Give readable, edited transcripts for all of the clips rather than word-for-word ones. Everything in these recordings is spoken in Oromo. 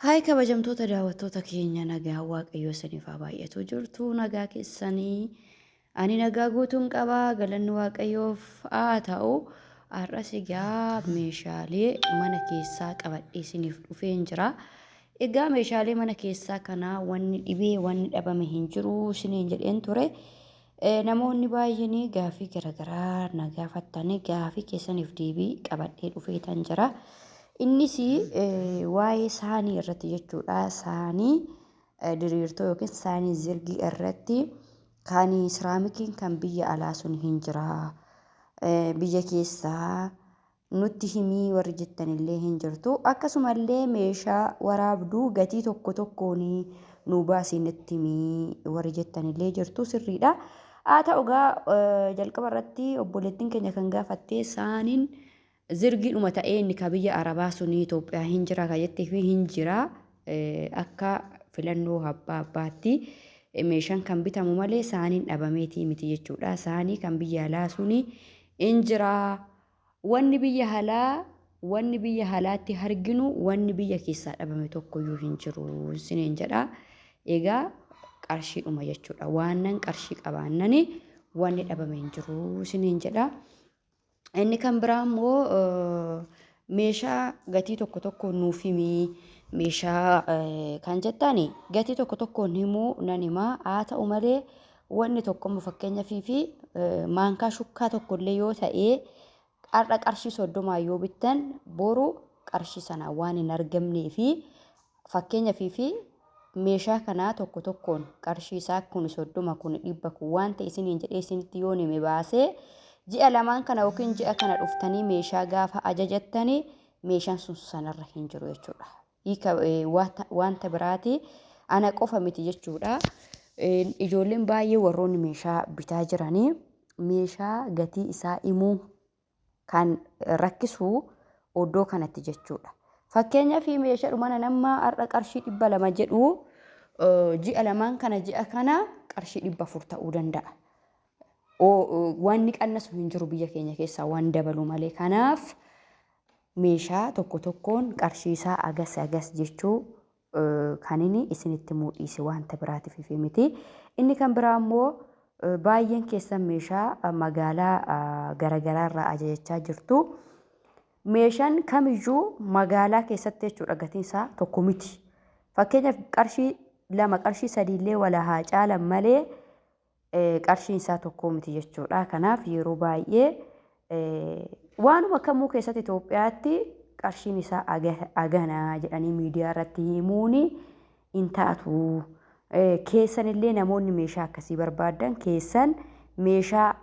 Haay kabajamtoota daawwattoota keenya, nagaa Waaqayyoo isiniif haa baay'atu. Jirtu nagaa keessanii? Ani nagaa guutuun qaba, galanni Waaqayyoof haa ta'u. Har'as egaa meeshaalee mana keessaa qabadhee isiniif dhufeen jira. Egaa meeshaalee mana keessaa kana wanni dhibee wanni dhabame hin jiru isiniin jedheen ture. Namoonni baay'een gaafii garaagaraa na gaafattanii, gaafii keessaniif deebii qabadhee dhufeetan jira. Innis waa'ee saanii irratti jechuudha. Saanii diriirtoo yookiin saanii zirgii irratti kan siraamikiin kan biyya alaa sun hin jira. Biyya keessaa nutti himii warri jettanillee hin jirtu. Akkasumallee meeshaa waraabduu gatii tokko tokkoon nu baasii nutti himii warri jettanillee jirtu, sirriidha. Haa ta'u egaa, jalqaba irratti obboleettiin keenya kan gaafatte saaniin zirgiidhuma ta'ee inni ka biyya Arabaa suni Itoophiyaa hin jira ka jettee fi hin jira, akka filannoo abbaa abbaatti meeshaan kan bitamu malee saaniin dhabameetii miti jechuudha. Saanii kan biyya alaa suni hin jira. Wanni biyya alaatti arginu wanni biyya keessaa dhabame tokkoyyuu hin jiru isiniin jedha. Egaa qarshiidhuma jechuudha. Waanan qarshii qabaannani wanni dhabame hin jiru isiniin jedha. Inni kan biraa immoo meeshaa gatii tokko tokko nuuf himii meeshaa kan jettani, gatii tokko tokkoon himuu nan himaa. Haa ta'u malee, wanni tokko immoo fakkeenyaaf fi maankaa shukkaa tokkollee yoo ta'e, har'a qarshii 30 yoo bittan, boru qarshii sanaan waan hin argamnee fi fakkeenyaaf fi meeshaa kanaa tokko tokkoon qarshii isaa kun 30, kun 100, kun waan ta'e isiniin jedhee isinitti yoon hime baasee, ji'a lamaan kana yookiin ji'a kana dhuftanii meeshaa gaafa ajajattanii meeshaan sun sanarra hin jiru jechuudha. Hiika wanta biraati, ana qofa miti jechuudha. Ijoolleen baay'ee warroonni meeshaa bitaa jiranii meeshaa gatii isaa himuu kan rakkisu oddoo kanatti jechuudha. Fakkeenyaaf, meeshaa mana nama har'a qarshii 200 jedhu, ji'a lamaan kana, ji'a kana qarshii 400 ta'uu danda'a. Wanni qannasu hin jiru biyya keenya keessaa, waan dabalu malee. Kanaaf meeshaa tokko tokkoon qarshii isaa agas agas jechuu kan inni isinitti mul'ise wanta biraatiif miti. Inni kan biraa immoo baay'een keessan meeshaa magaalaa garaagaraa irraa ajajachaa jirtu. Meeshaan kamiyyuu magaalaa keessatti jechuudha gatiin isaa tokko miti. Fakkeenyaaf, qarshii 2, qarshii 3 illee wala haa caalan malee qarshiin isaa tokko miti jechuudha. Kanaaf yeroo baay'ee waanuma kamuu keessatti Itoophiyaatti qarshiin isaa aganaa jedhanii miidiyaa irratti himuun hin taatu. Keessanillee namoonni meeshaa akkasii barbaadan keessan meeshaa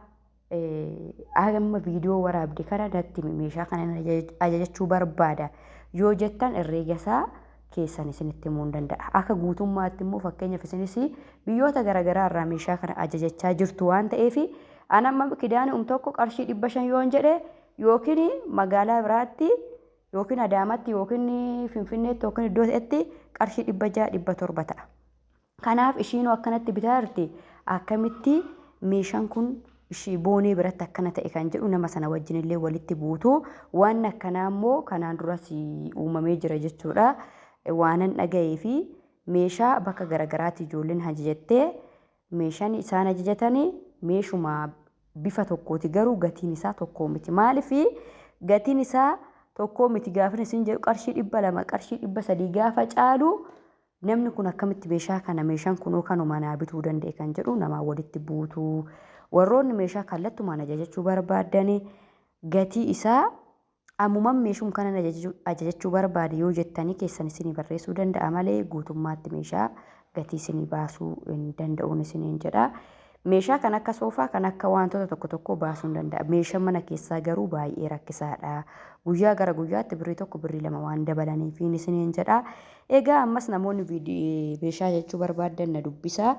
amma viidiyoo waraabde kana natti meeshaa kana ajajachuu barbaada yoo jettan, herreega isaa keessan isinitti himuu hin danda'a. Akka guutummaatti immoo fakkeenyaaf isinis biyyoota garaagaraa irraa meeshaa kana ajajachaa jirtu waan ta'eef, an amma kidaanii tokko qarshii 500 yoon jedhe, yookiin magaalaa biraatti yookiin Adaamatti yookiin Finfinneetti yookiin iddoo ta'etti qarshii 600, 700 ta'a. Kanaaf ishiinoo akkanatti bitaa jirti, akkamitti meeshaan kun ishii boonee biratti akkana ta'e kan jedhu nama sana wajjin illee walitti buutu. Waan akkanaa immoo kanaan duras uumamee jira jechuudha. Waanan dhaga'ee fi meeshaa bakka garagaraatti ijoolleen ajajattee, meeshaan isaan ajajatanii meeshuma bifa tokkooti, garuu gatiin isaa tokkoo miti. Maaliif gatiin isaa tokkoo miti gaafa isin jedhu, qarshii 200, qarshii 300 gaafa caalu, namni kun akkamitti meeshaa kana, meeshaan kunoo kanuma naa bituu danda'e kan jedhu namaa walitti buutu. Warroonni meeshaa kallattumaan ajajachuu barbaadan, gatii isaa ammuman meeshuma kana ajajachuu barbaade yoo jettanii, keessan isinii barreessuu danda'a malee guutummaatti meeshaa gatii isinii baasuu hin danda'uun isiniin jedha. Meeshaa kan akka soofaa, kan akka wantoota tokko tokko baasuu hin danda'a. Meeshaan mana keessaa garuu baay'ee rakkisaadha. Guyyaa gara guyyaatti birrii 1, birrii 2 waan dabalaniifiin isiniin jedha. Egaa ammas namoonni meeshaa jechuu barbaadan na dubbisaa.